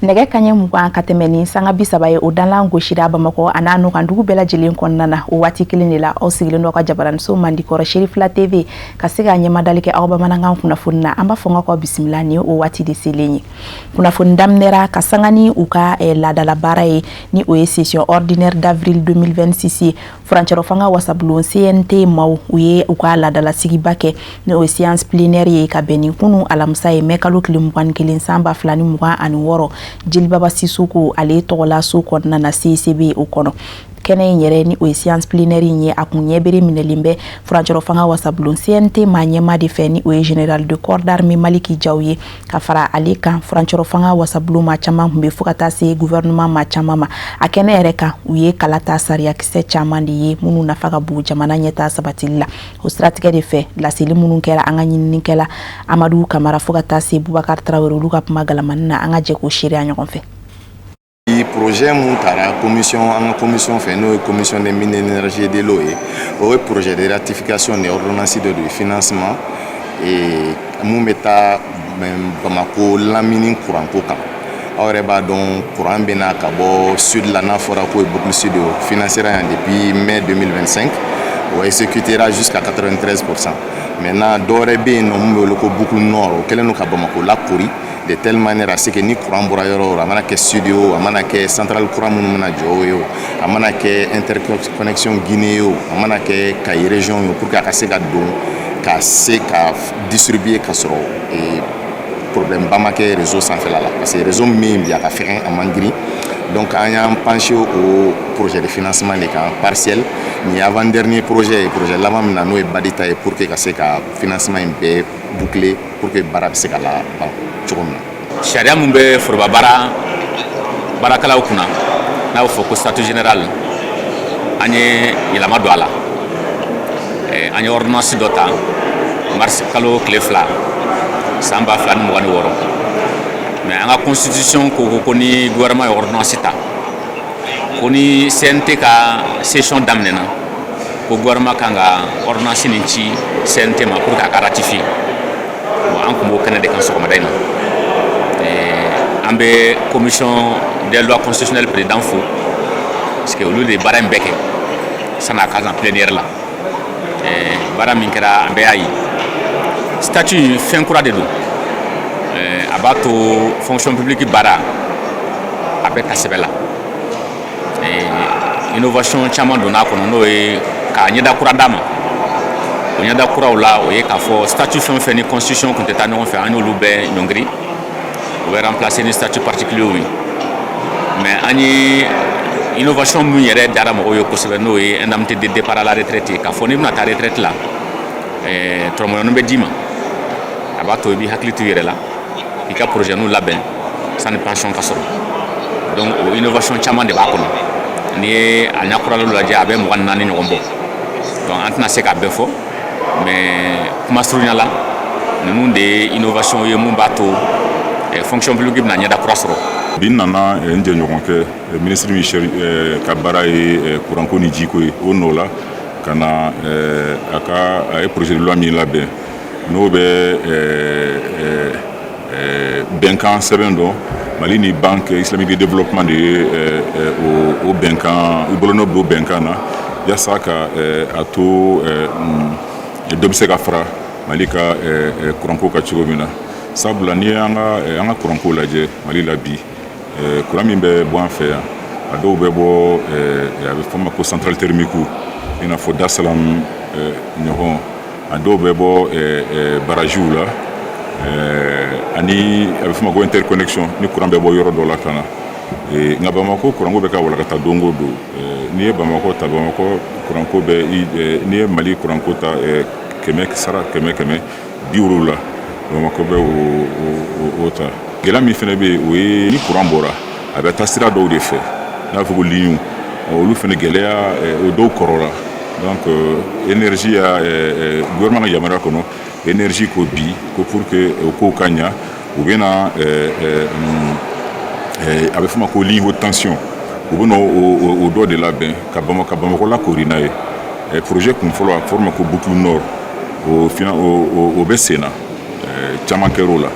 Nɛgɛ kaɲɛ 20 ka tɛmɛ ni sanga 30 ye, o danlan gosira Bamakɔ a n'a nɔkan dugu bɛɛ lajɛlen kɔnɔna na. O waati kelen de la, aw sigilen dɔ ka jabaraniso mandikɔrɔ Serifila TV ka se ka ɲɛmadali kɛ aw bamanankan kunnafoni na. An b'a fɔ n ka bisimila. Ni o waati de selen ye, kunnafoni daminɛra ka sanga ni u ka laadala baara ye, ni o ye session ordinaire d'avril 2026 ye. Furancɛrɔ fanga wasabulon CNT maaw, u ye u ka laadala sigiba kɛ, ni o ye séance plénière ye, ka bɛn ni kunu alamisa ye, mɛ kalo tile 21 san 2026, Jelibaba Sisoko ale tɔgɔla so kɔnɔna na, CICB o kɔnɔ. Kɛnɛ in yɛrɛ, ni o ye séance plénière in ye, a kun ɲɛbere minɛlen bɛ furancɛrɔ fanga wasabulon CNT maa ɲɛma de fɛ, ni o ye général de corps d'armée Maliki Jaw ye. Ka fara ale kan, furancɛrɔ fanga wasabulon maa caman tun bɛ, fo ka taa se gouvernement maa caman ma. A kɛnɛ yɛrɛ kan, u ye kala ta sariyakisɛ caman de ye minnu nafa ka bon jamana ɲɛta sabatili la. O siratigɛ de fɛ, laseli minnu kɛra an ka ɲininikɛla Amadu Kamara, fo ka taa se Bubakari Tarawele, olu ka kuma galamani na, an ka jɛ k'o seereya ɲɔgɔn fɛ. Projet mun taara commission, an ka commission fɛ, n'o ye commission des mines, énergie et de l'eau ye, o ye projet de ratification de ordonnance de financement et mun bɛ taa Bamako lamini kuranko kan. Aw yɛrɛ b'a dɔn, courant bɛ na ka bɔ sud la, n'a fɔra k'o ye boucle sud ye, o financera yan depuis mai 2025, o exécutera jusqu'à 93%. Maintenant, dɔwɛrɛ bɛ yen nɔ mun bɛ wele ko boucle nord, o kɛlen don ka Bamako lakori de telle manière à ce que ni courant bɔra yɔrɔ o yɔrɔ, a mana kɛ sud ye o, a mana kɛ centrale kura minnu bɛna jɔ o ye o, a mana kɛ interconnexion Guinée ye o, a mana kɛ Kayi région ye o, pour que a ka se ka don ka se ka distribuer ka sɔrɔ problème ba ma kɛ réseau sanfɛla la, parce que réseau min bi, a ka fɛgɛn, a man girin. Donc an y'an penché au projet de financement de kan partiel. Nin ye avant dernier projet ye, projet laban min na, n'o ye Badita ye, pour que ka se ka financement in bɛɛ boucler, pour que baara bɛ se ka laban cogo min na. Sariya mun bɛ foroba baara baarakɛlaw kunna, n'a bɛ fɔ ko statut général, an ye yɛlɛma don a la. An ye ordonnance dɔ ta mars kalo tile 2 san 2026. Mais an ka constitution ko ni gouvernement ye ordonnance ta, ko ni CNT ka session daminɛna, ko gouvernement kan ka ordonnance nin ci CNT ma pour que a ka ratifier. Bon, an tun b'o kɛnɛ de kan sɔgɔmada in na. An bɛ commission des lois constitutionnelles président fo, parce que olu de ye baara in bɛɛ kɛ san'a ka na plénière la. Baara min kɛra, an bɛɛ y'a ye, statut in fɛn kura de don. A b'a to fonction publique baara a bɛ ta sɛbɛ la. Innovation caman donna a kɔnɔ, n'o ye k'a ɲɛda kura d'a ma. O ɲɛda kuraw la, o ye k'a fɔ statut fɛn o fɛn ni constitution tun tɛ taa ɲɔgɔn fɛ, an y'olu bɛɛ ɲɔngiri, o bɛ remplacer ni statut particulier ye. Mais an ye innovation min yɛrɛ dara mɔgɔw ye kosɛbɛ, n'o ye indemnité de départ à la retraite ye, k'a fɔ n'i bɛna taa retraite la, tɔrɔmɔɲɔni bɛ d'i ma. A b'a to i b'i hakili to i yɛrɛ la, i ka projet n'u labɛn sani pension ka sɔrɔ. Donc o innovation caman de b'a kɔnɔ. N'i ye a ɲɛkuralaw lajɛ, a bɛ 24 ɲɔgɔn bɔ. Donc an tɛna se k'a bɛɛ fɔ, mais kuma surunya la, ninnu de ye innovation ye mun b'a to fonction publique bɛna ɲɛda kura sɔrɔ. Bi n nana n jɛɲɔgɔnkɛ minisiri min ka baara ye kuranko ni jiko ye, o nɔ la ka na a ka a ye projet de loi min labɛn, n'o bɛ bɛnkan sɛbɛn dɔ Mali ni Banque islamique de développement de ye, o bɛnkan u bolonɔ bila o bɛnkan na, yaasa ka a to dɔ bɛ se ka fara Mali ka kuranko ka cogo min na. Sabula n'i ye an ka kuranko lajɛ Mali la bi, kuran min bɛ bɔ an fɛ yan, a dɔw bɛ bɔ, a bɛ fɔ ma ko centrale thermique, i n'a fɔ Dasalam ɲɔgɔn, a dɔw bɛ bɔ barajiw la, ani a bɛ fɔ ma ko interconnexion, ni kuran bɛ bɔ yɔrɔ dɔ la ka na. Nka Bamakɔ kuranko bɛ ka walakata don o don. N'i ye Bamakɔ ta, Bamakɔ kuranko bɛ, n'i ye Mali kuranko ta 100 sara 100 170, Bamakɔ bɛ o ta. Gɛlɛya min fana bɛ yen, o ye ni kuran bɔra, a bɛ taa sira dɔw de fɛ, n'a fɔ ko ligne, olu fana gɛlɛya, o dɔw kɔrɔla. Donc énergie ya gouvernement ka yamaruya kɔnɔ, énergie ko bi ko pour que o kow ka ɲa, u bɛna, a bɛ fɔ ma ko ligne haute tension, u bɛna o dɔ de labɛn ka Bamakɔ lakori n'a ye. Projet kun fɔlɔ, a fɔra ma ko boucle nord, o fina o bɛ sen na, caman kɛr'o la.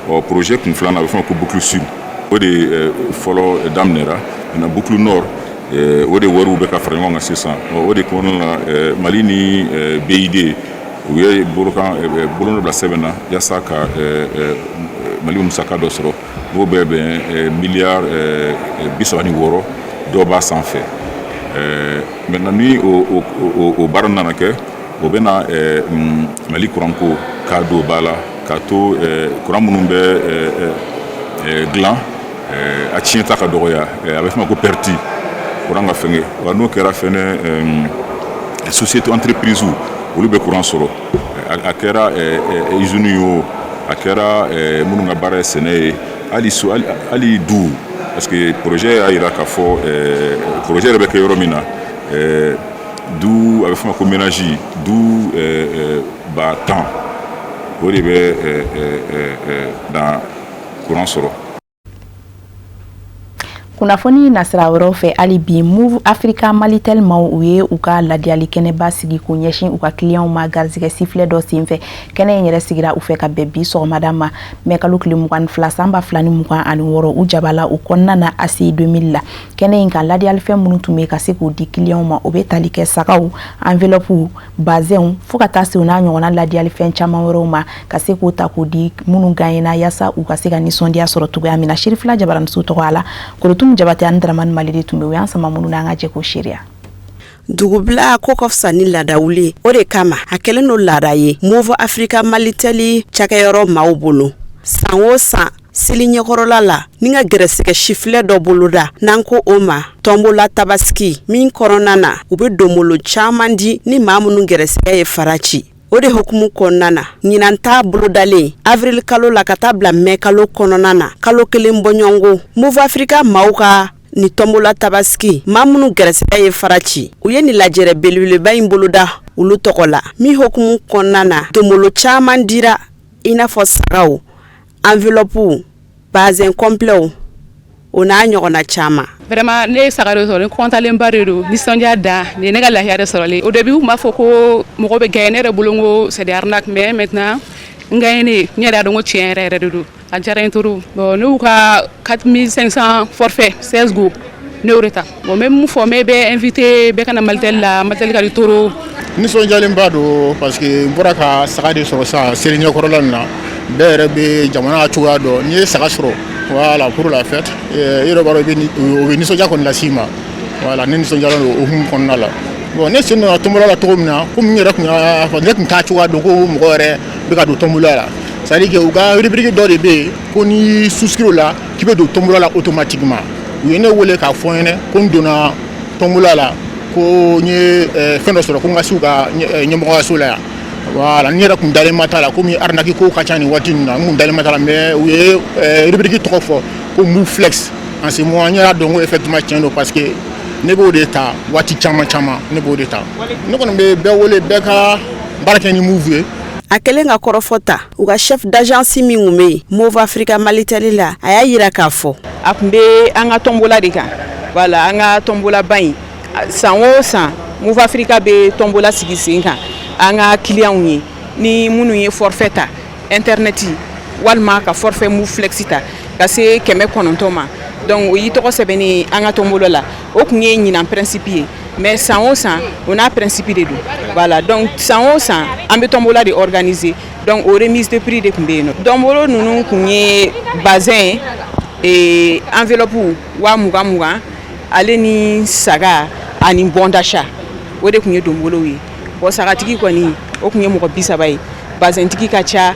Ɔ, projet kun filanan, a bɛ fɔ ma ko boucle sud. O de fɔlɔ daminɛra. Maintenant, boucle nord, o de wariw bɛ ka fara ɲɔgɔn kan sisan. O de kɔnɔna la, Mali ni BID, u ye bolokan bolonɔ bila sɛbɛn na yaasa ka Mali musaka dɔ sɔrɔ, n'o bɛ bɛn miliyari 36 dɔ b'a sanfɛ. Maintenant, ni o baara nana kɛ, o bɛ na Mali kuranko k'a don ba la, k'a to kuran minnu bɛ dilan, a tiɲɛta ka dɔgɔya, a bɛ fɔ ma ko perte kuran ka fɛngɛ wa. N'o kɛra fɛnɛ, société entreprise, olu bɛ kuran sɔrɔ, a kɛra usine ye o, a kɛra minnu ka baara ye sɛnɛ ye, hali so, hali du, parce que projet y'a jira k'a fɔ projet yɛrɛ bɛ kɛ yɔrɔ min na, du, a bɛ fɔ ma ko ménage, du 10 000, o de bɛ na kuran sɔrɔ. Kunnafoni nasira wɛrɛw fɛ hali bi, Moov Africa Malitel maaw, u ye u ka ladiyali kɛnɛba sigi k'u ɲɛsin u ka kiliyanw ma garizigɛ sifilɛ dɔ senfɛ. Kɛnɛ in yɛrɛ sigira u fɛ ka bɛn bi sɔgɔmada ma, mɛ kalo tile 22 san 2026, u jabala u kɔnɔna na ACI 2000 la. Kɛnɛ in kan, ladiyalifɛn minnu tun bɛ ka se k'o di kiliyanw ma, o bɛ tali kɛ sagaw, enveloppe, bazɛnw, fo ka taa se u n'a ɲɔgɔnna ladiyalifɛn caman wɛrɛw ma, ka se k'o ta k'o di minnu gagné yaasa u ka se ka nisɔndiya sɔrɔ cogoya min na. Sirifila Jabaraniso tɔgɔ la, Korotum Jabate ani Dramani Mali de tun bɛ, u y'an sama minnu na, an ka jɛ k'o seereya. Dugubila ko ka fisa ni laadawuli, o de kama a kɛlen don laada ye Moov Africa Malitel cakɛyɔrɔ maaw bolo, san o san seli ɲɛkɔrɔla la, ni ka gɛrɛsɛgɛ sifilɛ dɔ boloda n'an ko o ma tɔnbola tabaski, min kɔnɔna na u bɛ donbolo caman di ni maa minnu gɛrɛsɛgɛ ye fara ci. O de hukumu kɔnɔna na, ɲinan ta bolodalen avril kalo la ka taa bila mɛ kalo kɔnɔna na, kalo kelen bɔɲɔgɔnko, Moov Africa maaw ka ni tɔnbola tabaski, maa minnu gɛrɛsɛgɛ ye fara ci, u ye nin lajɛrɛ belebeleba in boloda olu tɔgɔ la, min hukumu kɔnɔna na donbolo caman dira, i n'a fɔ sagaw, enveloppe, bazin complet, o n'a ɲɔgɔnna caman. Vraiment, ne ye saga de sɔrɔ, ne kɔntalenba de don, nisɔndiya dan nin ye ne ka lahiya de sɔrɔlen. Au début, u tun b'a fɔ ko mɔgɔ bɛ gagner, ne yɛrɛ bolo n ko c'est des arnaques, mais maintenant n gagné, n yɛrɛ y'a dɔn ko tiɲɛ yɛrɛ yɛrɛ de don. A diyara n ye trop. Bon, ne y'u ka 4500 forfait 16 go, ne y'o de ta. Bon, n bɛ mun fɔ, n bɛ bɛɛ invité, bɛɛ ka na Malitel la. Malitel ka di trop. Nisɔndiyalenba don, parce que n bɔra ka saga de sɔrɔ sisan seli ɲɛkɔrɔla nin na. Bɛɛ yɛrɛ bɛ jamana cogoya dɔn, n'i ye saga sɔrɔ, voilà, pour la fête, i yɛrɛ b'a dɔn, o bɛ nisɔndiya kɔni las'i ma. Voilà, ne nisɔndiyalen don o hukumu kɔnɔna la. Bon, ne sen donna tɔnbɔla la cogo min na, komi n yɛrɛ tun y'a fɔ, ne tun t'a cogoya dɔn ko mɔgɔ yɛrɛ bɛ ka don tɔnbɔla la. C'est à dire que u ka rubrique dɔ de bɛ yen ko n'i souscrit o la, k'i bɛ don tɔnbɔla la automatiquement. U ye ne wele k'a fɔ n ɲɛna ko n donna tɔnbɔla la, ko n ye fɛn dɔ sɔrɔ, ko n ka se u ka ɲɛmɔgɔyaso la yan. Voilà, n yɛrɛ kun dalen ma t'a la, komi arnaque ko ka ca nin waati ninnu na, n kun dalen ma t'a la, mais u ye rubrique tɔgɔ fɔ ko Moov Flex. En ce moment, n yɛrɛ dɔn ko effectivement tiɲɛ don, parce que ne b'o de ta waati caman caman, ne b'o de ta. Ne kɔni bɛ bɛɛ wele, bɛɛ ka baara kɛ ni Moov ye. A kɛlen ka kɔrɔfɔ ta, u ka chef d'agence min tun bɛ yen Moov Africa Malitel la, a y'a yira k'a fɔ a tun bɛ an ka tɔnbola de kan. Voilà, an ka tɔnbolaba in, san o san Moov Africa bɛ tɔnbola sigi sen kan an ka clients ye, ni minnu ye forfait ta internet walima ka forfait Moov Flex ta ka se 900 ma. Donc o y'i tɔgɔ sɛbɛnnen an ka tɔnbolo la. O tun ye ɲinan principe ye, mais san o san, o n'a principe de don. Voilà, donc san o san an bɛ tɔnbola de organiser. Donc o remise de prix de tun bɛ yen nɔ. Donbolo ninnu tun ye bazin ye, enveloppe 20 000 20 000, ale ni saga ani bon d'achat, o de tun ye donbolow ye. Bon, sagatigi kɔni, o tun ye mɔgɔ 30 ye, bazɛntigi ka ca,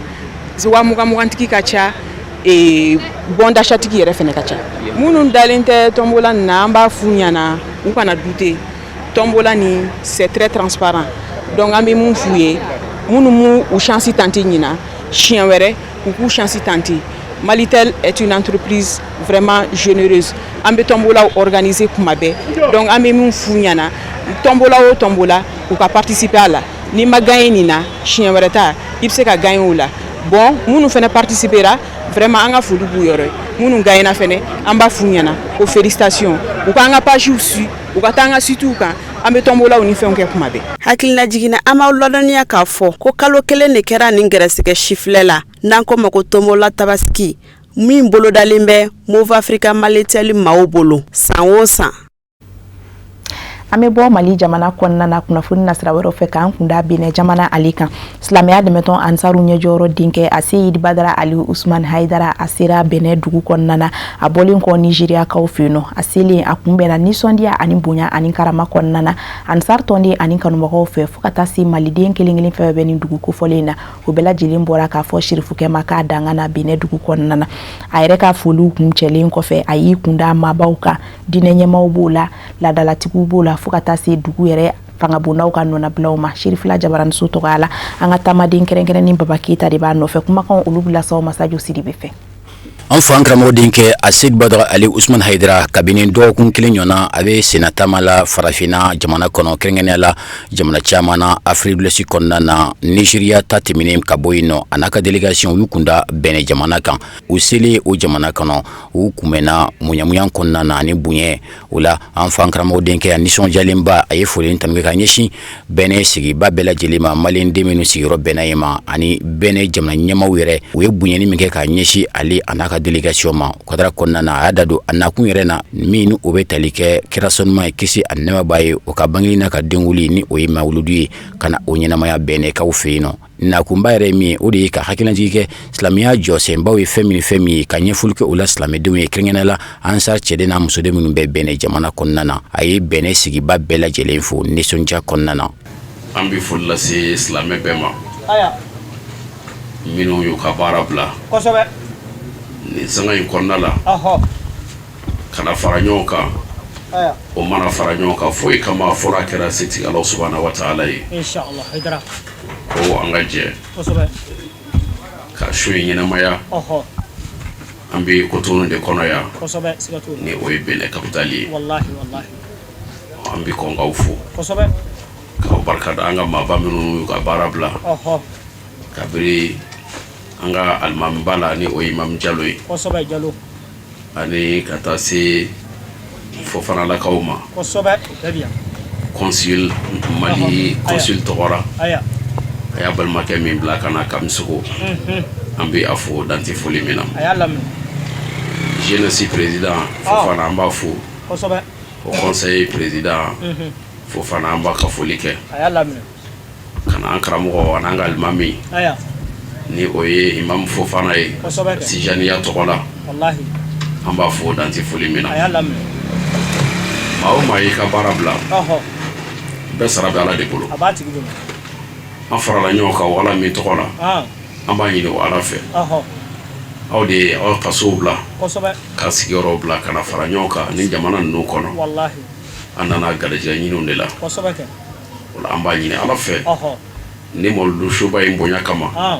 20 000 20 000 tigi ka ca, bon d'achat tigi yɛrɛ fɛnɛ ka ca. Minnu dalen tɛ tɔnbola nin na, an b'a f'u ɲɛna u kana douter, tɔnbola nin, c'est très transparent. Donc an bɛ mun f'u ye, minnu m'u u chance tenter ɲinan, siɲɛ wɛrɛ u k'u chance tenter. Malitel est une entreprise vraiment généreuse. An bɛ tɔnbolaw organiser kuma bɛɛ. Donc an bɛ mun f'u ɲɛna, tɔnbola o tɔnbola, u ka participer a la. N'i ma gagner nin na, siɲɛ wɛrɛ ta i bɛ se ka gagner o la. Bon, minnu fana participera, vraiment an ka foli b'u yɔrɔ ye. Minnu gagnera fɛnɛ, an b'a f'u ɲɛna ko félicitation. U k'an ka pagew su, u ka taa an ka sitew kan, an bɛ tɔnbolaw ni fɛnw kɛ kuma bɛɛ. Hakilina jiginna, an b'aw ladɔnniya k'a fɔ ko kalo kelen de kɛra nin gɛrɛsɛgɛ sifilɛ la, n'an ko ma ko tɔnbola tabaski. Min bolodalen bɛ Moov Africa Malitel maaw bolo san o san. An bɛ bɔ Mali jamana kɔnɔna na kunnafoni nasira wɛrɛw fɛ k'an kunda Benin jamana ale kan. Silamɛya dɛmɛtɔn Ansaru ɲɛjɔyɔrɔ denkɛ Aseyidi Badara Ali Usman Hayidara, a sera Benin dugu kɔnɔna na, a bɔlen kɔ Nizeriyakaw fɛ yen nɔ. A selen, a kunbɛnna nisɔndiya ani bonya ani karama kɔnɔna na Ansar tɔnden ani kanubagaw fɛ, fo ka taa se Maliden kelen kelen fɛn bɛ nin dugu kofɔlen na. O bɛɛ lajɛlen bɔra k'a fɔ sirifukɛ ma k'a danga na Benin dugu kɔnɔna na. A yɛrɛ ka foliw kuncɛlen kɔfɛ, a y'i kunda maabaw kan, diinɛ ɲɛmaaw b'o la, laadalatigiw b'o la, fo ka taa se dugu yɛrɛ fangabondaw ka nɔnabilaw ma. Sirifila jabaraniso tɔgɔya la, an ka taamaden kɛrɛnkɛrɛnnen Baba Keyita de b'a nɔfɛ. Kumakan olu bila saw Masajo Sidibe fɛ. An fa an karamɔgɔ denkɛ Aseyidi Badara Ali Usman Hayidara, kabini dɔgɔkun kelen ɲɔgɔnna, a bɛ senna taama la farafinna jamana kɔnɔ, kɛrɛnkɛrɛnnenya la jamana caman na Afrique de l'Ouest kɔnɔna na. Nizeriya ta tɛmɛnen ka bɔ yen nɔ, a n'a ka délégation, u y'u kunda Benin jamana kan. U selen o jamana kɔnɔ, u kunbɛnna munyamunya kɔnɔna na ani bonya. O la, an fa an karamɔgɔ denkɛ a nisɔndiyalenba, a ye foli ni tanu kɛ ka ɲɛsin Benin sigiba bɛɛ lajɛlen ma, maliyɛnden minnu sigiyɔrɔ bɛnna yen ma, ani Benin jamana ɲɛmaaw yɛrɛ. U ye bonyani min kɛ ka ɲɛsin ale a n'a ka délégation ma, o kadara kɔnɔna na, a y'a da don a nakun yɛrɛ na, min ni o bɛ tali kɛ kira sɔnuma ye, kisi ani nɛɛma b'a ye, o ka bangeli n'a ka denwuli, ni o ye mawuludu ye, ka na o ɲɛnamaya Bɛnɛkaw fɛ yen nɔ. Nakunba yɛrɛ min ye, o de ye ka hakililajigin kɛ silamɛya jɔsenbaw ye fɛn min fɛn min ye, ka ɲɛfɔli kɛ o la silamɛdenw ye, kɛrɛnkɛrɛnnenya la Ansar cɛden n'a musoden minnu bɛ Benin jamana kɔnɔna na. A ye Benin sigiba bɛɛ lajɛlen fo nisɔndiya kɔnɔna na. An bɛ foli lase silamɛ bɛɛ ma minnu y'u ka baara bila nin sanga in kɔnɔna la ka na fara ɲɔgɔn kan. O mana fara ɲɔgɔn kan foyi kama fɔlɔ, a kɛra setigi Ala subahana wa taala ye ko an ka jɛ ka su in ɲɛnamaya. An bɛ Cotonou de kɔnɔ yan, ni o ye Benin capitale ye. An bɛ kɔn k'aw fo, k'aw barika da, an ka maaba minnu y'u ka baara bila, kabiri an ka alimamiba la, ni o ye Imam Jalo ye, ani ka taa se Fofanalakaw ma, consul Mali, consul tɔgɔ la, a y'a balimakɛ min bila ka na Kamisogo, an bɛ a fo dan tɛ foli min na. Jeunesse président Fofana, an b'a fo. Haut conseil président Fofana, an b'a ka foli kɛ ka na an karamɔgɔ ani an ka alimami, ni o ye Imam Fofana ye Tijaniya tɔgɔ la, an b'a fo dan tɛ foli min na. Maa o maa y'i ka baara bila, bɛɛ sara bɛ Ala de bolo. An farala ɲɔgɔn kan o Ala min tɔgɔ la, an b'a ɲini o Ala fɛ, aw de ye aw ka sow bila, ka sigiyɔrɔw bila, ka na fara ɲɔgɔn kan ni jamana ninnu kɔnɔ. An nana garijɛgɛ ɲiniw de la. O la, an b'a ɲini Ala fɛ, ni mawuludu suba in bonya kama,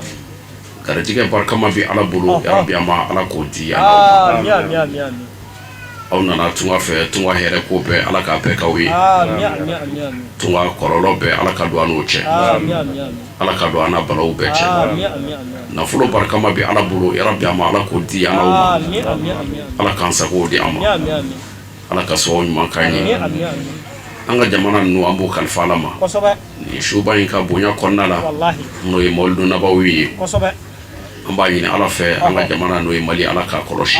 garijɛgɛ barikama bɛ Ala bolo, yarabi an ma Ala k'o di an ma. Aw nana tunga fɛ, tunga hɛrɛ ko bɛɛ, Ala k'a bɛɛ k'aw ye. Tunga kɔlɔlɔ bɛɛ, Ala ka don an n'o cɛ, Ala ka don an n'a balaw bɛɛ cɛ. Nafolo barikama bɛ Ala bolo, yarabi an ma Ala k'o di an n'aw ma. Ala k'an sago di an ma. Ala ka sababu ɲuman k'an ye. An ka jamana ninnu, an b'o kalifa Ala ma nin suba in ka bonya kɔnɔna la, n'o ye mawuludu nabawi ye. An b'a ɲini Ala fɛ, an ka jamana, n'o ye Mali, Ala k'a kɔlɔsi.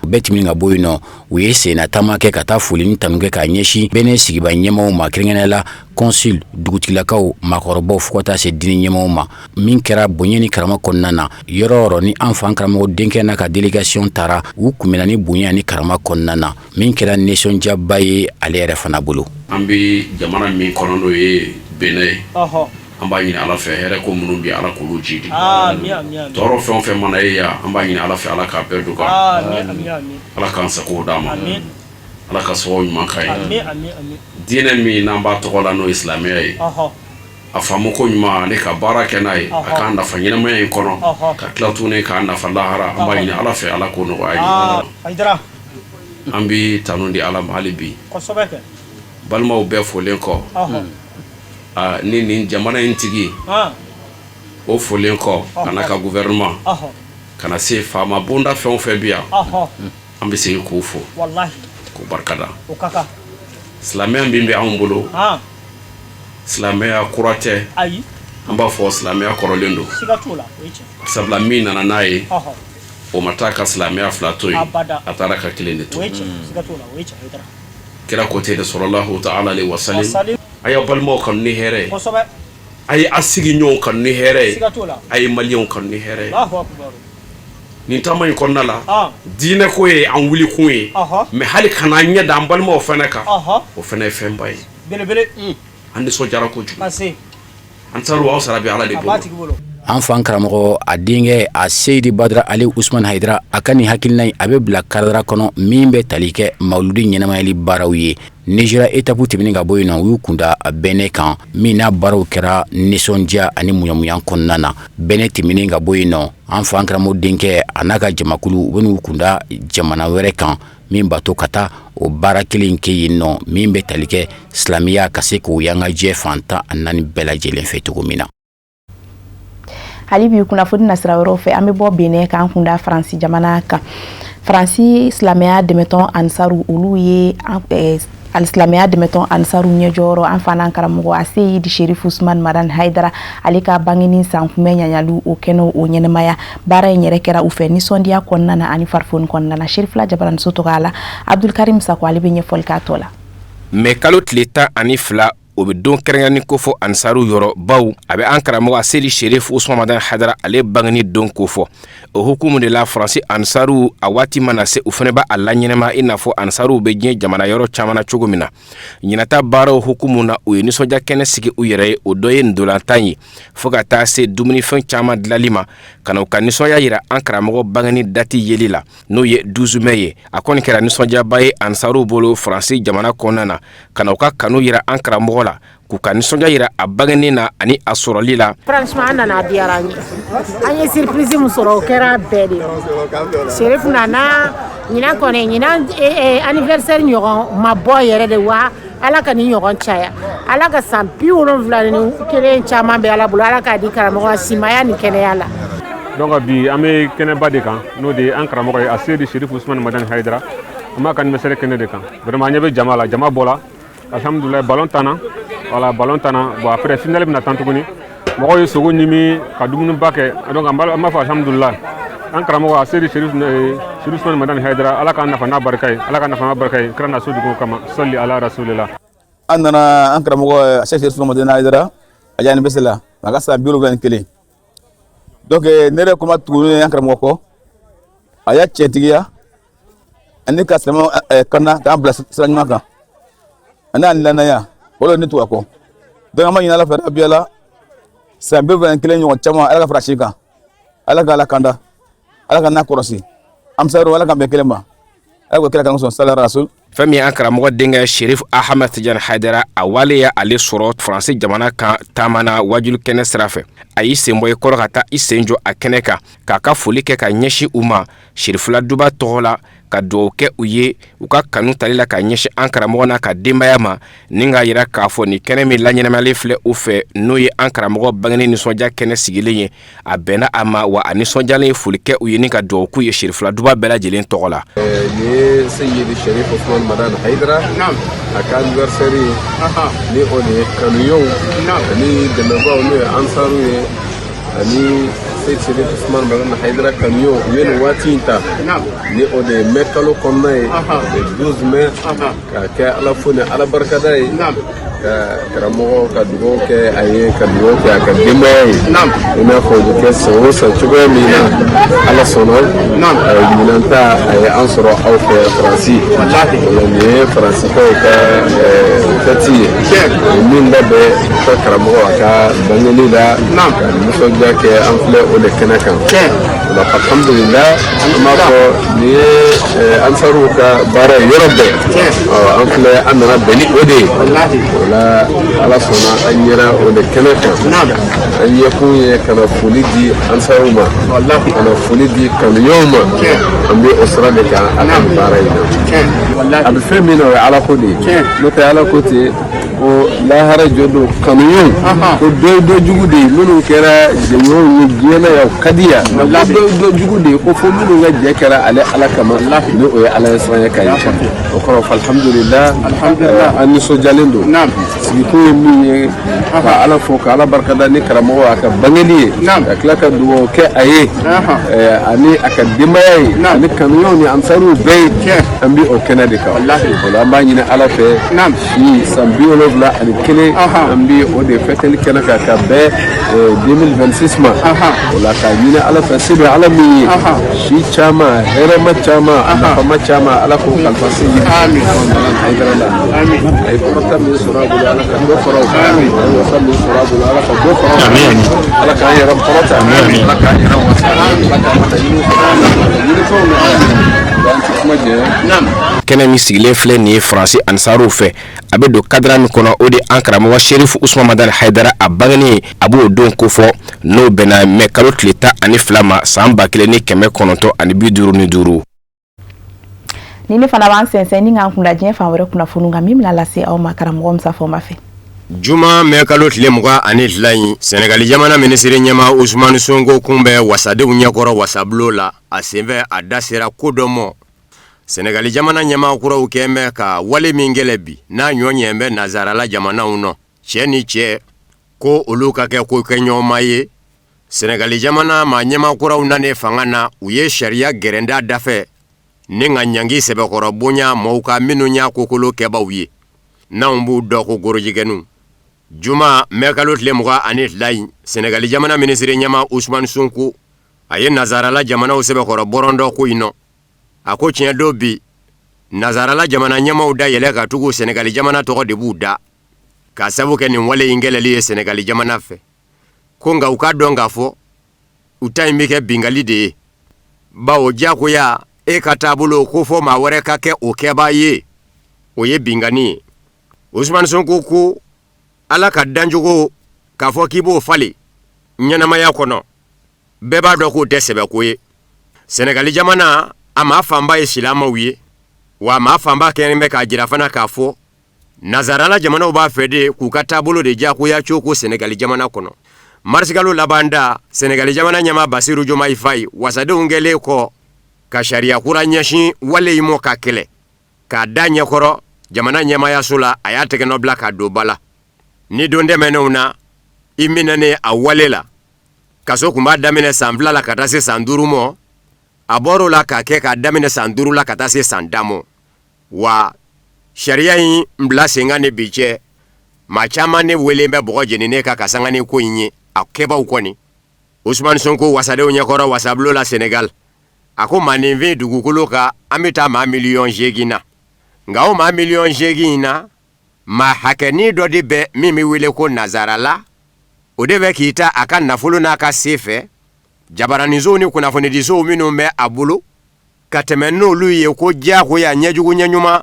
U bɛɛ tɛmɛnen ka bɔ yen nɔ, u ye senna taama kɛ ka taa foli ni tanu kɛ k'a ɲɛsin Benin sigiba ɲɛmaaw ma, kɛrɛnkɛrɛnnenya la consul, dugutigilakaw, maakɔrɔbaw, fo ka taa se diinɛ ɲɛmaaw ma, min kɛra bonya ni karama kɔnɔna na. Yɔrɔ o yɔrɔ ni an fa an karamɔgɔ denkɛ n'a ka délégation taara, u kunbɛnna ni bonya ni karama kɔnɔna na, min kɛra nisɔndiyaba ye ale yɛrɛ fana bolo. An bɛ jamana min kɔnɔ, n'o ye Benin ye, an b'a ɲini Ala fɛ, hɛrɛ ko minnu bɛ, Ala k'olu jidi. Tɔɔrɔ fɛn o fɛn mana ye yan, an b'a ɲini Ala fɛ, Ala k'a bɛɛ dɔgɔya. Ala k'an sago d'an ma. Ala ka sababu ɲuman k'an ye. Diinɛ min n'an b'a tɔgɔ la, n'o ye silamɛya ye, a faamu ko ɲuman ani ka baara kɛ n'a ye, a k'an nafa ɲɛnamaya in kɔnɔ, ka tila tuguni k'an nafa lahara, an b'a ɲini Ala fɛ, Ala k'o nɔgɔya ye. An bɛ tanu di Ala ma hali bi, balimaw bɛɛ folen kɔ, ni nin jamana in tigi o folen kɔ, a n'a ka gouvernement, ka na se faama bonda fɛn o fɛn bi yan, an bɛ segin k'u fo, k'u barikada. Silamɛya min bɛ anw bolo, silamɛya kura tɛ, an b'a fɔ silamɛya kɔrɔlen don, sabula min nana n'a ye, O ma taa ka silamɛya fila to yen, a taara ka kelen de to. Kira ko ten de, sɔlɔlahu taala alehi wasalim, a y'aw balimaw kanu ni hɛrɛ ye, a ye a sigiɲɔgɔnw kanu ni hɛrɛ ye, a ye maliyɛnw kanu ni hɛrɛ ye. Nin taama in kɔnɔna la, diinɛ ko ye an wulikun ye, mais hali kana an ɲɛ da an balimaw fana kan, o fana ye fɛnba ye. An nisɔndiyara kojugu. Ansaru, aw sara bɛ Ala de bolo. An fa karamɔgɔ, a denkɛ a Seyidi Badara Ali Usman Hayidara, a ka nin hakilina in, a bɛ bila cadre kɔnɔ min bɛ tali kɛ mawuludi ɲɛnamayali baaraw ye. Nizeriya étape tɛmɛnen ka bɔ yen nɔ, u y'u kunda Bɛnɛ kan, min n'a baaraw kɛra nisɔndiya ani muɲamuɲa kɔnɔna na. Bɛnɛ tɛmɛnen ka bɔ yen nɔ, an fa karamɔgɔ denkɛ a n'a ka jamakulu, u bɛn'u kunda jamana wɛrɛ kan min b'a to ka taa o baara kelen kɛ yen nɔ, min bɛ tali kɛ silamɛya ka se k'o yanga diɲɛ fan 14 bɛɛ lajɛlen fɛ cogo min na. Hali bi, kunnafoni nasira wɛrɛw fɛ, an bɛ bɔ Benin k'an kunda Faransi jamana kan. Faransi silamɛya dɛmɛtɔn Ansaru, olu ye alisilamɛya dɛmɛtɔn Ansaru ɲɛjɔyɔrɔ, an fana karamɔgɔ a Seyidi Sherif Usman Madan Haidara, ale ka bangeni san kunbɛn ɲaɲaliw, o kɛnɛw o ɲɛnɛmaya baara in yɛrɛ kɛra u fɛ nisɔndiya kɔnɔna na ani farifoni kɔnɔna na. Serifila Jabaraniso tɔgɔ la, Abdulkarim Sako, ale bɛ ɲɛfɔli k'a tɔ la. Mɛ kalo tile 12, o bɛ don kɛrɛnkɛrɛnni kofɔ Ansaru yɔrɔ, baw a bɛ an karamɔgɔ Seyidi Sherif Usman Madan Hayidara, ale bangeni don kofɔ. O hukumu de la, Faransi Ansaru, a waati mana se, u fana b'a la ɲɛnama i n'a fɔ Ansaruw bɛ diɲɛ jamana yɔrɔ caman na cogo min na. Ɲinata baaraw hukumu na, u ye nisɔndiya kɛnɛ sigi u yɛrɛ ye. O dɔ ye ndolantan ye, fo ka taa se dumunifɛn caman dilali ma, ka na u ka nisɔndiya yira an karamɔgɔ bangeni dati yeli la, n'o ye 12 mai ye. A kɔni kɛra nisɔndiyaba ye Ansaruw bolo Faransi jamana kɔnɔna na, ka na u ka kanu yira an karamɔgɔ la, k'u ka nisɔndiya yira a bangeni na ani a sɔrɔli la. Franchement, an nana, a diyara an ye. An ye surprise min sɔrɔ, o kɛra bɛɛ de ye. Serif nana ɲinan kɔni, ɲinan anniversaire ɲɔgɔn ma bɔ yɛrɛ de wa. Ala ka nin ɲɔgɔn caya, Ala ka san 71 caman bɛ Ala bolo, Ala k'a di karamɔgɔ simaya ni kɛnɛya la. Donc bi, an bɛ kɛnɛba de kan, n'o de ye an karamɔgɔ ye, a Seyidi Sherif Usman Madani Hayidara. An b'a ka anniversaire kɛnɛ de kan. Vraiment, an ɲɛ bɛ jama la, jama bɔla, alhamdulilayi. Ballon tanna, voilà, ballon tanna. Bon, après finale bɛna tan tuguni. Mɔgɔw ye sogo ɲimi ka dumuniba kɛ. Donc an b'a fɔ alhamdulilayi. An karamɔgɔ a Seyidi Sherif Usman Madani Hayidara, Ala k'an nafa n'a barika ye, Ala k'an nafa n'a barika ye, kira n'a so dugu kama, sɔli ala rasulillah. An nana an karamɔgɔ Seyidi Sherif Usman Madani Hayidara a anniversaire la, a ka san 71. Donc ne yɛrɛ kuma tugu an karamɔgɔ kɔ, a y'a tiɲɛtigiya ani ka silamɛw kana k'an bila sira ɲuman kan ani a lanaya, o de ne tugu a kɔ. Donc an b'a ɲini Ala fɛ, rabi ala san 71 ɲɔgɔn caman, Ala ka fara si kan, Ala ka Ala kanda, Ala ka n'a kɔlɔsi ansaru, Ala k'an bɛn kelen ma, Ala ko kira kan sɔn sala rasul. Fɛn min ye an karamɔgɔ denkɛ Sherif Ahmed Tijan Haidara, a waleya ale sɔrɔ Faransi jamana kan taama na wajulu kɛnɛ sira fɛ, a y'i sen bɔ i kɔrɔ ka taa i sen jɔ a kɛnɛ kan, k'a ka foli kɛ ka ɲɛsin u ma Sherifula duba tɔgɔ la, ka dugawu kɛ u ye u ka kanu tali la ka ɲɛsin an karamɔgɔ n'a ka denbaya ma, ni k'a yira k'a fɔ nin kɛnɛ min laɲɛnamayalen filɛ u fɛ, n'o ye an karamɔgɔ bangeni nisɔndiya kɛnɛ sigilen ye, a bɛnna a ma wa a nisɔndiyalen ye foli kɛ u ye ni ka dugawu k'u ye Sherifula duba bɛɛ lajɛlen tɔgɔ la. Nin ye Seyidi Sherif Usman Madan Hayidara a ka anniversaire ye, ni o de ye kanuɲɔgɔnw ani dɛmɛbaaw, n'o ye ansaru ye, ani Seyidi Sherif Usman Madan Hayidara kanuɲɔgɔnw, u ye nin waati in ta, ni o de ye mai kalo kɔnɔna ye, le 12 mai, k'a kɛ Ala fo ni Ala barikada ye, ka karamɔgɔ ka dugawu kɛ a ye, ka dugawu kɛ a ka denbaya ye, i n'a fɔ o bɛ kɛ san o san cogoya min na. Ala sɔnna, ɲinan ta a ye an sɔrɔ aw fɛ Faransi. O la, nin ye Faransikaw ka fɛti ye, o ye min labɛn u ka karamɔgɔ a ka bangeli la, ka nisɔndiya kɛ. An filɛ o de kɛnɛ kan. O la, alhamdulillah, an b'a fɔ nin ye ansaruw ka baara ye yɔrɔ bɛɛ. An filɛ, an nana bɛn ni o de ye. O la, Ala sɔnna, an yera o de kɛnɛ kan. An ɲɛkun ye ka na foli di ansaruw ma, ka na foli di kanuɲɔgɔnw ma. An bɛ o sira de kan a ka nin baara in na. A bɛ fɛn min na, o ye Ala ko de ye. N'o tɛ, Ala ko ten ko lahara jɔ don, kanuɲɔgɔnw ko dɔ ye dɔ jugu de ye. Minnu kɛra jɛɲɔgɔnw ye diɲɛ na yan, o ka di yan, nka ko dɔ ye dɔ jugu de ye, ko fo minnu ka jɛ kɛra ale Ala kama, ni o ye Ala ye siranya ka ye. O kɔrɔ, alhamdulillah, an nisɔndiyalen don. Sigikun ye min ye, ka Ala fo, ka Ala barikada ni karamɔgɔ a ka bangeli ye, ka tila ka dugawu kɛ a ye ani a ka denbaya ye ani kanuɲɔgɔnw ni ansaruw bɛɛ ye. An bɛ o kɛnɛ de kan. O la, an b'a ɲini Ala fɛ, si san 71, an bɛ o de fɛtɛli kɛnɛ kan ka bɛn 2026 ma. O la, k'a ɲini Ala fɛ, se bɛ Ala min ye, si caman, hɛrɛma caman, nafama caman, Ala k'o kalifa Seyidi Hayidara la. A ye kɔrɔta min sɔrɔ a bolo, Ala ka dɔ fara o kan. A ye wasa min sɔrɔ a bolo, Ala ka dɔ fara o kan. Ala k'an yɛrɛ kɔrɔta, Ala k'an yɛrɛ wasa, Ala k'an ɲinifɛnw nɔgɔya. An tɛ kuma jɛ. Kɛnɛ min sigilen filɛ nin ye Faransi ansaruw fɛ, a bɛ don kadira min kɔnɔ, o de an karamɔgɔ Serifu Usman Madani Hayidara a bangeni, a b'o don kofɔ, n'o bɛnna mɛ kalo tile 12 ma san 1955. Ni ne fana b'an sɛnsɛn ni k'an kunda diɲɛ fan wɛrɛ kunnafoni kan, min bɛna lase aw ma karamɔgɔ Musa Fɔnba fɛ. Juma mɛ kalo tile 22 in, Sɛnɛgali jamana minisiri ɲɛmaa Usumani Sonko kun bɛ wasadenw ɲɛkɔrɔ wasabulon la. A senfɛ, a da sera ko dɔ mɔ. Sɛnɛgali jamana ɲɛmaa kuraw kɛn bɛ ka wale min kɛlɛ bi, n'a ɲɔ ɲɛ bɛ nazarala jamanaw nɔ, cɛ ni cɛ, ko olu ka kɛ ko kɛɲɔgɔnma ye. Sɛnɛgali jamana maa ɲɛmaa kuraw nanen fanga na, u ye sariya gɛrɛnda dafɛ ni ka ɲangi sɛbɛkɔrɔ bonya mɔgɔw kan minnu y'a kokolo kɛbaw ye, n'anw b'u dɔn ko gorojigɛninw. Juma mɛ kalo tile 22 in, Sɛnɛgali jamana minisiri ɲɛmaa Usumani Sonko a ye nazarala jamanaw sɛbɛkɔrɔ bɔrɔndɔ ko in nɔ. A ko tiɲɛ don bi, nazarala jamana ɲɛmaaw da yɛlɛ ka tugu Sɛnɛgali jamana tɔgɔ de b'u da, k'a sabu kɛ nin wale in kɛlɛli ye Sɛnɛgali jamana fɛ. Ko nka u k'a dɔn k'a fɔ u ta in bɛ kɛ bingali de ye, bawo diyagoya e ka taabolo ko fɔ maa wɛrɛ ka kɛ o kɛbaa ye, o ye binkanni ye. Usumani Sonko ko Ala ka dancogo k'a fɔ k'i b'o falen ɲɛnamaya kɔnɔ, bɛɛ b'a dɔn k'o tɛ sɛbɛko ye. Sɛnɛgali jamana a maa fanba ye silamɛw ye, wa a maa fanba kɛlen bɛ k'a jira fana k'a fɔ nazarala jamanaw b'a fɛ de k'u ka taabolo de diyagoya coko Sɛnɛgali jamana kɔnɔ. Marisikalo laban da, Sɛnɛgali jamana ɲɛmaa Basiru Jomayi Fayi, wasadenw kɛlen kɔ ka sariya kura ɲɛsin wale in mɔ ka kɛlɛ k'a da ɲɛkɔrɔ jamana ɲɛmaayaso la, a y'a tɛgɛnɔ bila k'a don ba la. Ni don tɛmɛnenw na, i minɛnen a wale la, kaso kun b'a daminɛ san 2 la ka taa se san 5 mɔ. A bɔr'o la k'a kɛ k'a daminɛ san 5 la ka taa se san 10 mɔ. Wa sariya in bila sen kan ni bi cɛ, maa caman ne welen bɛ bɔgɔ jeninen kan ka sanga ni ko in ye a kɛbaw kɔni. Usumani Sonko wasadenw ɲɛkɔrɔ wasabulon la Senegal, a ko maaninfin dugukolo kan, an bɛ taa maa miliyɔn 8 na. Nka o maa miliyɔn 8 in na, maa hakɛnin dɔ de bɛ min bɛ wele ko nazarala. O de bɛ k'i ta a ka nafolo n'a ka se fɛ, jabaraninsow ni kunnafonidisow minnu bɛ a bolo, ka tɛmɛ n'olu ye ko diyagoya ɲɛjugu ɲɛɲuman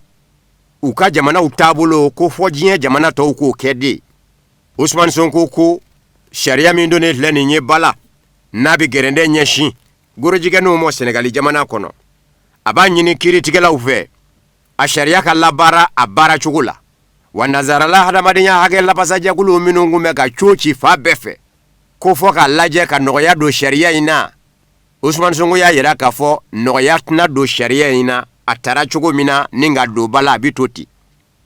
u ka jamanaw taabolo ko fɔ diɲɛ jamana tɔw k'o kɛ de. Usumani Sonko ko sariya min donnen filɛ nin ye ba la, n'a bɛ gɛrɛndɛ ɲɛsin gorojigɛninw ma Sɛnɛgali jamana kɔnɔ, a b'a ɲini kiiritigɛlaw fɛ a sariya ka labaara a baaracogo la. Wa nazarala hadamadenya hakɛ lafasajɛkuluw minnu kun bɛ ka co ci fan bɛɛ fɛ ko fɔ k'a lajɛ ka nɔgɔya don sariya in na, Usumani Sonko y'a yira k'a fɔ nɔgɔya tɛna don sariya in na. A tara cogo min na ni ka don ba la, a bɛ to ten.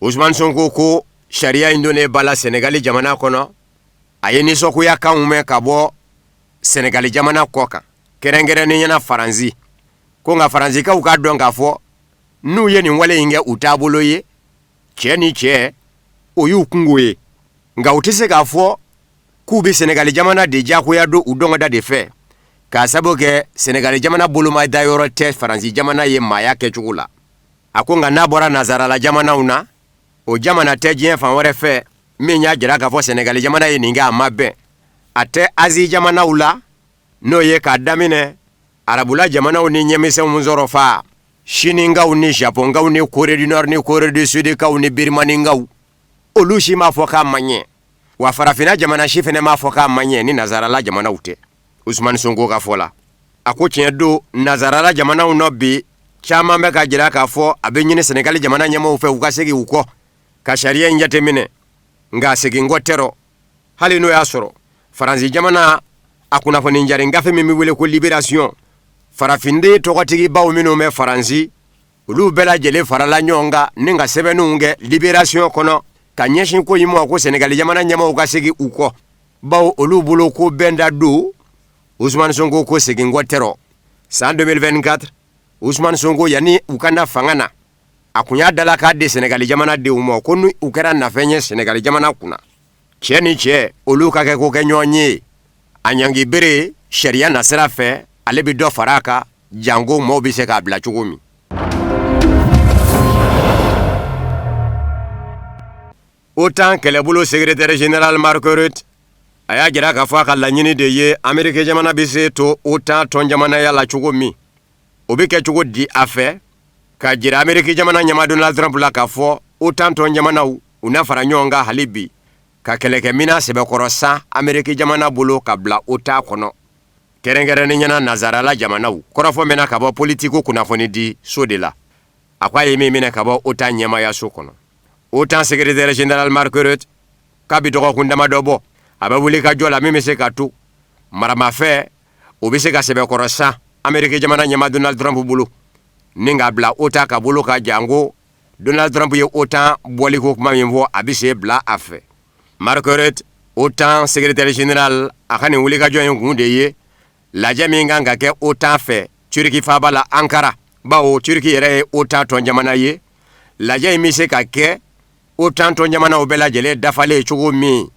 Usumani Sonko ko sariya in donnen ba la Sɛnɛgali jamana kɔnɔ, a ye nisɔngoya kanw mɛn ka bɔ Sɛnɛgali jamana kɔ kan, kɛrɛnkɛrɛnnenya na Faransi. Ko nka Faransikaw k'a dɔn k'a fɔ n'u ye nin wale in kɛ u taabolo ye, cɛ ni cɛ, o y'u kungo ye, nka u tɛ se k'a fɔ k'u bɛ Sɛnɛgali jamana de diyagoya don u dɔngɔda de fɛ, k'a sabu kɛ Sɛnɛgali jamana bolomada yɔrɔ tɛ Faransi jamana ye maaya kɛcogo la. A ko nka n'a bɔra nazarala jamanaw na, o jamana tɛ diɲɛ fan wɛrɛ fɛ min y'a jira k'a fɔ Sɛnɛgali jamana ye nin kɛ a ma bɛn. A tɛ Azi jamanaw la, n'o ye k'a daminɛ arabula jamanaw ni ɲɛmisɛnw sɔrɔ fa Sininkaw ni Japonkaw ni Corée du Nord ni Corée du Sudkaw ni Birmaninkaw, olu si m'a fɔ k'a ma ɲɛ. Wa farafinna jamana si fɛnɛ m'a fɔ k'a ma ɲɛ ni nazarala jamanaw tɛ. Usumani Sonko ka fɔ la, a ko tiɲɛ don, nazarala jamanaw nɔ bi caman bɛ ka jira k'a fɔ a bɛ ɲini Sɛnɛgali jamana ɲɛmaaw fɛ u ka segin u kɔ ka sariya in jateminɛ, nka segin kɔ tɛ rɔ. Hali n'o y'a sɔrɔ Faransi jamana a kunnafoni jari gafe min bɛ wele ko Libération, farafinden tɔgɔtigibaw minnu bɛ Faransi, olu bɛɛ lajɛlen farala ɲɔgɔn kan ni ka sɛbɛnninw kɛ Libération kɔnɔ. ka ɲɛsin ko in ma ko Senegali jamana ɲɛmaaw ka segin u kɔ bawo olu bolo ko bɛnda don Ousmane Sonko ko segin kɔ tɛ rɔ san 2024 Ousmane Sonko yanni u ka na fanga na a kun y'a dalakan di Senegali jamana denw ma ko ni u kɛra nafɛn ye Senegali jamana kunna cɛ ni cɛ olu ka kɛ ko kɛ ɲɔgɔn ye a ɲangi bere sariya nasira fɛ ale bɛ dɔ fara a kan janko maaw bɛ se k'a bila cogo min. OTAN kɛlɛbolo secrétaire général Mark Rutte a y'a jira k'a fɔ a ka laɲini de ye Ameriki jamana bɛ se to OTAN tɔnjamanaya la cogo min o bɛ kɛ cogo di a fɛ k'a jira Ameriki jamana ɲɛmaa Donald Trump la k'a fɔ OTAN tɔnjamanaw u na fara ɲɔgɔn kan hali bi ka kɛlɛkɛminan sɛbɛkɔrɔ san Ameriki jamana bolo ka bila OTAN kɔnɔ kɛrɛnkɛrɛnnenya na nazarala jamanaw kɔrɔfɔ mɛnna ka bɔ Politico kunnafonidi so de la a ko a ye min minɛ ka bɔ OTAN ɲɛmaayaso kɔnɔ OTAN secrétaire général Mark Rutte kabi dɔgɔkun damadɔ bɔ a bɛ wuli ka jɔ la min bɛ se ka to maramafɛn o bɛ se ka sɛbɛkɔrɔ san Ameriki jamana ɲɛmaa Donald Trump bolo ni k'a bila OTAN ka bolo kan janko Donald Trump ye OTAN bɔliko kuma min fɔ a bɛ se bila a fɛ Mark Rutte OTAN secrétaire général a ka nin wulikajɔ in kun de ye lajɛ min kan ka kɛ OTAN fɛ Turki faaba la Ankara bawo Turki yɛrɛ ye OTAN tɔn jamana ye lajɛ in bɛ se ka kɛ OTAN tɔn jamanaw bɛɛ lajɛlen dafalen cogo min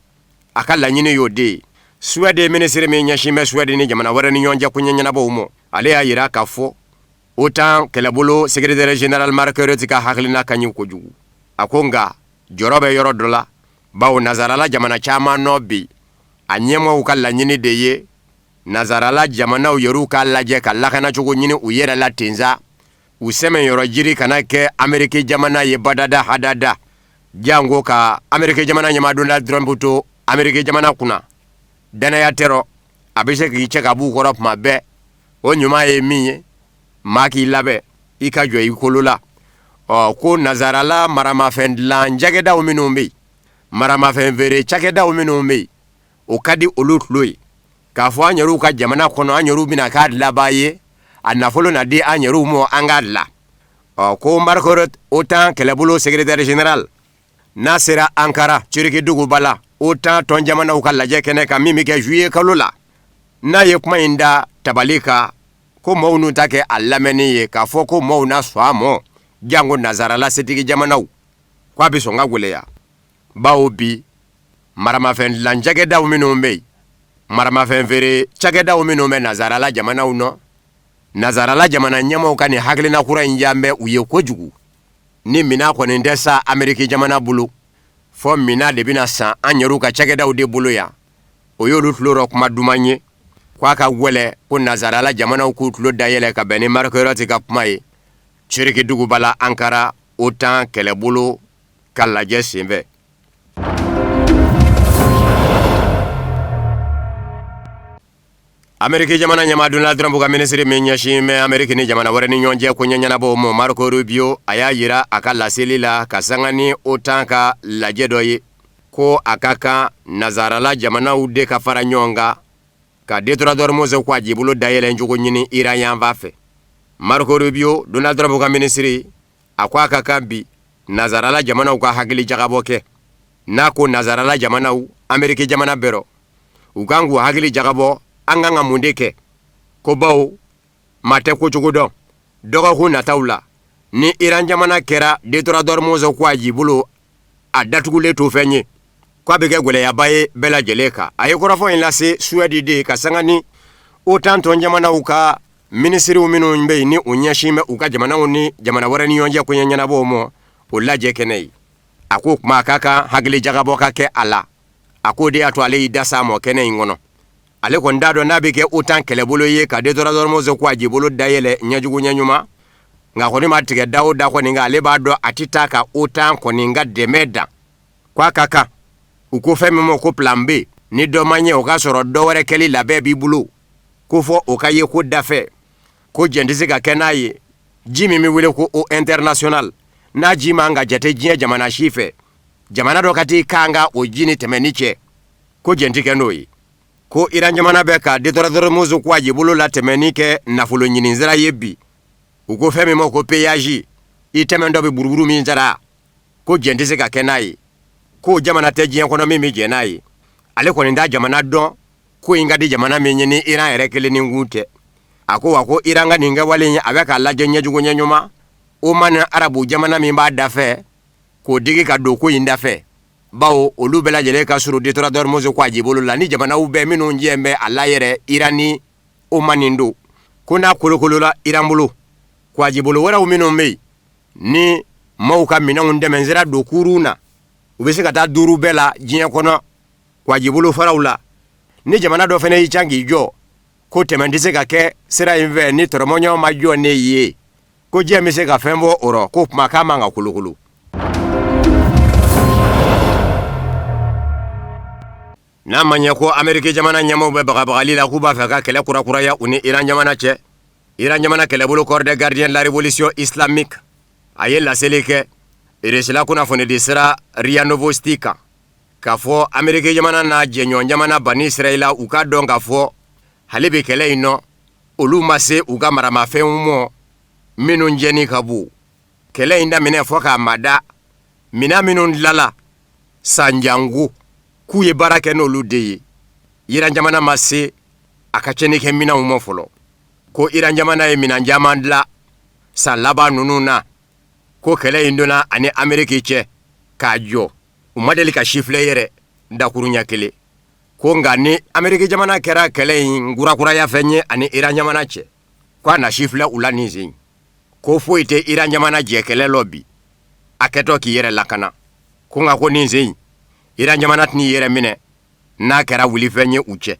a ka laɲini y'o de ye Suède minisiri min ɲɛsin bɛ Suède ni jamana wɛrɛ ni ɲɔgɔn cɛ koɲɛ ɲɛnabɔw ma ale y'a jira k'a fɔ OTAN kɛlɛbolo secrétaire général Mark Rutte ka hakilina ka ɲi kojugu a ko nka jɔrɔ bɛ yɔrɔ dɔ la bawo nazarala jamana caman nɔ bi a ɲɛmaaw ka laɲini de ye nazarala jamanaw yɛrɛw k'a lajɛ ka lakanacogo ɲini u yɛrɛ la tensa u sɛmɛyɔrɔ jiri kana kɛ ameriki jamana ye badada hadada janko ka ameriki jamana ɲɛmaa Donald Trump to ameriki jamana kunna dannaya tɛ rɔ a bɛ se k'i cɛ ka b'u kɔrɔ tuma bɛɛ o ɲuman ye min ye maa k'i labɛn i ka jɔ i kolo la ɔ ko nazarala maramafɛn dilan cakɛdaw minnu bɛ yen maramafɛn feere cakɛdaw minnu bɛ yen o ka di olu tulo ye k'a fɔ an yɛrɛw ka jamana kɔnɔ an yɛrɛw bɛna k'a dilanbaa ye a nafolo na di an yɛrɛw ma an k'a dilan ɔ ko Mark Rutte OTAN kɛlɛbolo secrétaire général n'a sera Ankara Turki duguba la OTAN tɔn jamanaw ka lajɛ kɛnɛ kan min bɛ kɛ juillet kalo la n'a ye kuma in da tabali kan ko maaw n'u ta kɛ a lamɛnni ye k'a fɔ ko maaw na sɔn a mɔ janko nazarala setigi jamanaw k'a bɛ sɔn ka gwɛlɛya bawo bi maramafɛn dilan cakɛdaw minnu bɛ yen maramafɛn feere cakɛdaw minnu bɛ nazarala jamanaw nɔ nazarala jamana ɲɛmaaw ka nin hakilina kura in diyan bɛ u ye kojugu ni minan kɔni tɛ san ameriki jamana bolo fɔ minan de bɛna san an yɛrɛw ka cakɛdaw de bolo yan o y'olu tulo rɔ kuma duman ye k'a ka gwɛlɛ ko nazarala jamanaw k'u tulo dayɛlɛ ka bɛn ni Mark Rutte ka kuma ye Turki duguba la Ankara OTAN kɛlɛbolo ka lajɛ senfɛ. Ameriki jamana ɲɛmaa Donald Trump ka minisiri min ɲɛsin bɛ Ameriki ni jamana wɛrɛ ni ɲɔgɔn cɛ koɲɛ ɲɛnabɔw ma Marco Rubio a y'a jira a ka laseli la ka sanga ni OTAN ka lajɛ dɔ ye ko a ka kan nazarala jamanaw de ka fara ɲɔgɔn kan ka détroit d'Ormuz ko a jibolo dayɛlɛn cogo ɲini Iran yanfan fɛ. Marco Rubio Donald Trump ka minisiri a ko a ka kan bi nazarala jamanaw ka hakili jagabɔ kɛ n'a ko nazarala jamanaw Ameriki jamana bɛɛ rɔ u kan k'u hakili jagabɔ an kan ka mun de kɛ ko bawo maa tɛ ko cogo dɔn dɔgɔkun nataw la ni Iran jamana kɛra détroit d'Ormuz ko a jibolo a datugulen to fɛn ye k'a bɛ kɛ gɛlɛyaba ye bɛɛ lajɛlen kan a ye kɔrɔfɔ in lase Suwɛdi de ka sanga ni OTAN tɔn jamanaw ka minisiriw minnu bɛ yen ni u ɲɛsin bɛ u ka jamanaw ni jamana wɛrɛ ni ɲɔgɔn cɛ koɲɛ ɲɛnabɔw ma o lajɛ kɛnɛ ye a ko kuma a ka kan hakili jagabɔ ka kɛ a la a k'o de y'a to ale y'i da s'a mɔ kɛnɛ in kɔnɔ ale kɔni t'a dɔn n'a bɛ kɛ OTAN kɛlɛbolo ye ka détroit d'Ormuz ko a jibolo dayɛlɛ ɲɛjugu ɲɛɲuman nka kɔni ma tigɛ da o da kɔni kan ale b'a dɔn a tɛ taa ka OTAN kɔni ka dɛmɛ dan k'a ka kan u ko fɛn min ma ko plan B ni dɔ ma ɲɛ o k'a sɔrɔ dɔ wɛrɛ kɛli labɛn b'i bolo ko fɔ o ka ye ko dafɛ ko jɛn tɛ se ka kɛ n'a ye ji min bɛ wele ko eau internationale n'a ji man ka jate diɲɛ jamana si fɛ jamana dɔ ka t'i kan ka o ji ni tɛmɛni cɛ ko jɛn tɛ kɛ n'o ye ko Iran jamana bɛ ka détroit d'Ormuz ko a jibolo latɛmɛni kɛ nafolo ɲinisira ye bi u ko fɛn min ma ko péage i tɛmɛntɔ bɛ buruburu min sara ko jɛn tɛ se ka kɛ n'a ye K'o jamana tɛ diɲɛ kɔnɔ min bɛ jɛn n'a ye. Ale kɔni t'a jamana dɔn ko in ka di jamana min ye ni Iran yɛrɛ kelen ni kun tɛ. A ko wa ko Iran ka nin kɛwale in, a bɛ k'a lajɛ ɲɛjugu ɲɛɲuman, Oman ni arabu jamana min b'a dafɛ, k'o digi ka don ko in dafɛ, bawo olu bɛɛ lajɛlen ka surun détroit d'Ormuz kɔgɔjibolo la ni jamanaw bɛɛ minnu jɛ bɛ a la yɛrɛ, Iran ni Oman don. Ko n'a kolokolola Iran bolo, kɔgɔjibolo wɛrɛw minnu bɛ yen ni maaw ka minɛnw dɛmɛsira don kurun na, u bɛ se ka taa duuru bɛɛ la diɲɛ kɔnɔ kɔgɔjibolo faraw la. Ni jamana dɔ fana y'i can k'i jɔ ko tɛmɛ tɛ se ka kɛ sira in fɛ ni tɔrɔmɔɲɔgɔn ma jɔ ne ye, ko diɲɛ bɛ se ka fɛn bɔ o rɔ, k'o kuma k'a man ka kolokolo. N'a ma ɲɛ ko Ameriki jamana ɲɛmaaw bɛ bagabagali la k'u b'a fɛ ka kɛlɛ kurakuraya u ni Iran jamana cɛ, Iran jamana kɛlɛbolo Corps des gardiens de la révolution islamique a ye laseli kɛ Irisila kunnafonidi sira Ria Novosti kan k'a fɔ Ameriki jamana n'a jɛɲɔgɔn jamana Bani Israɛla, u k'a dɔn k'a fɔ hali bi kɛlɛ in nɔ, olu ma se u ka maramafɛnw mɔ minnu jɛni ka bon. Kɛlɛ in daminɛ fɔ k'a mada, minɛn minnu dilala sanjanko k'u ye baara kɛ n'olu de ye, Iran jamana ma se a ka tiɲɛnikɛ minɛnw ma fɔlɔ. Ko Iran jamana ye minɛn caman dilan san laban ninnu na, ko kɛlɛ in donna ani Ameriki cɛ k'a jɔ, u ma deli ka sifilɛ yɛrɛ dakuruɲɛ kelen. Ko nka ni Ameriki jamana kɛra kɛlɛ in kurakuraya fɛn ye ani Iran jamana cɛ, ko a na sifilɛ u la nin sen. Ko foyi tɛ Iran jamana jɛ kɛlɛ lɔ bi, a kɛtɔ k'i yɛrɛ lakana. Ko nka ko nin sen in, Iran jamana tɛn'i yɛrɛ minɛ n'a kɛra wulifɛn ye u cɛ.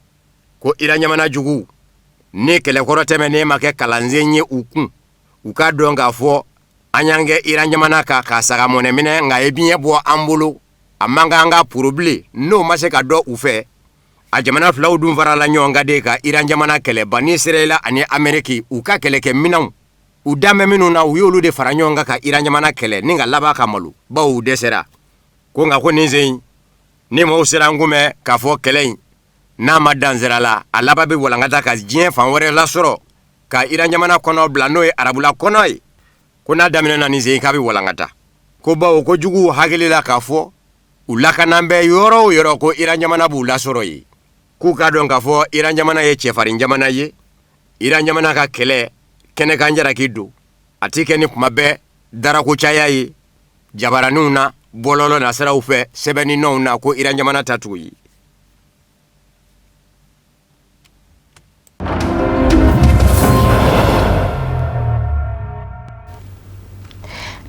Ko Iran jamana juguw ni kɛlɛkɔrɔ tɛmɛnen ma kɛ kalansen ye u kun, u k'a dɔn k'a fɔ an y'an kɛ Iran jamana kan k'a saga mɔnɛ minɛ, nka ye biɲɛ bɔ an bolo, a man kan ka poro bilen. N'o ma se ka dɔn u fɛ, a jamana filaw dun farala ɲɔgɔn kan de ka Iran jamana kɛlɛ. Bani Israɛla ani Ameriki, u ka kɛlɛkɛminɛnw, u danbɛ minnu na, u y'olu de fara ɲɔgɔn kan ka Iran jamana kɛlɛ ni ka laban ka malo, bawo u dɛsɛra. Ko nka ko nin sen ni maaw sera n kunbɛn k'a fɔ kɛlɛ in n'a ma dan sira la, a laban bɛ walankata ka diɲɛ fan wɛrɛ lasɔrɔ ka Iran jamana kɔnɔ bila, n'o ye arabula kɔnɔ ye. Ko n'a daminɛna nin sen k'a bɛ walankata, ko bawo ko juguw hakili la k'a fɔ u lakanan bɛ yɔrɔ o yɔrɔ, ko Iran jamana b'u lasɔrɔ yen. K'u k'a dɔn k'a fɔ Iran jamana ye cɛfarin jamana ye. Iran jamana ka kɛlɛ kɛnɛkan jalaki don, a tɛ kɛ ni kuma bɛɛ darako caya ye jabaraninw na, bɔlɔlɔ nasiraw fɛ, sɛbɛnni nɔw na, ko Iran jamana ta t'o ye.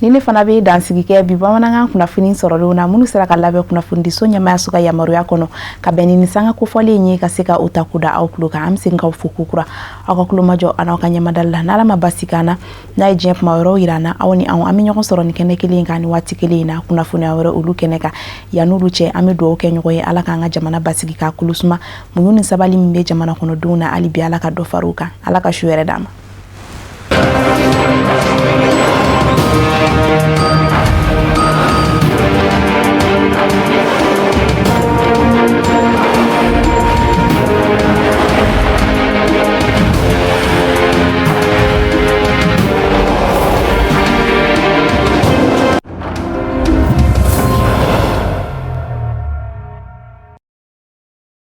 Ni ne fana bɛ dansigi kɛ bi bamanankan kunnafoni sɔrɔlenw na, minnu sera ka labɛn kunnafonidiso ɲɛmaayaso ka yamaruya kɔnɔ ka bɛn ni sanga kofɔlen ye, ka se ka o ta k'o da aw tulo kan. An bɛ segin k'aw fo kokura aw ka tulomajɔ an'aw ka ɲɛmadali la. N'Ala ma basi k'an na, n'a ye diɲɛ kuma wɛrɛw yira an na, aw ni anw an bɛ ɲɔgɔn sɔrɔ nin kɛnɛ kelen kan ni waati kelen in na, kunnafoniya wɛrɛ olu kɛnɛ kan. Yan'olu cɛ, an bɛ dugawu kɛ ɲɔgɔn ye, Ala k'an ka jamana basigi k'a kolo suma. Muɲu ni sabali min bɛ jamana kɔnɔdenw na hali bi, Ala ka dɔ far'o kan. Ala ka su hɛrɛ d'an ma.